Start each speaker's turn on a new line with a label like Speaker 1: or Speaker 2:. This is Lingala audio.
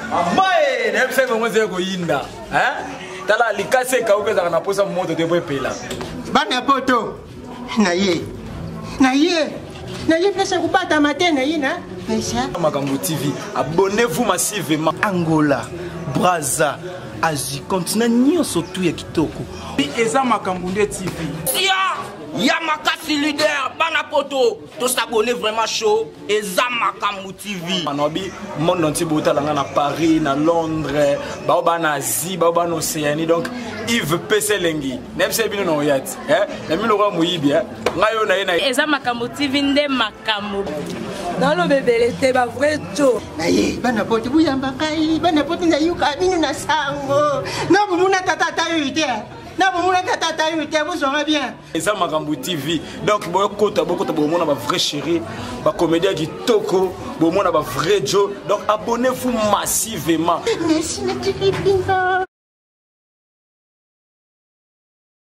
Speaker 1: Mamae, nayebisaki bango ezali koyinda. Tala likasi ekauka ezalaka na posa moto te po epela.
Speaker 2: Bana poto na ye na ye na ye place ya kobatama te na ye na pesa.
Speaker 1: Makambo TV, abonnez-vous massivement.
Speaker 3: Angola, Brazza, Asie, continent nyonso tu ya kitoko.
Speaker 4: Eza makambo nde TV.
Speaker 5: Sia ya makasi leader bana poto to s'abonner vraiment chaud eza makambo TV.
Speaker 1: Manobi monde entier botala nga na Paris, na Londres, bao ba na Asie, bao ba na Océanie donc Yves Peselengi. Nayebisa bino na oyati, hein? Na mino kwa muyibi, hein? Nga yo na ye na
Speaker 6: Eza makambo TV nde makambo. Naloba ebele te ba vrai tjo.
Speaker 2: Na ye bana poto buyamba ngai bana poto nayuka bino na sango na bomona tata ata yo te na bomona tata ata yo te bozwanga bien.
Speaker 1: Eza makambo TV donc bokota bokota bomona ba vrai chéri ba comédien kitoko bomona ba vrai Joe donc abonnez-vous massivement.
Speaker 2: Merci natiki bino.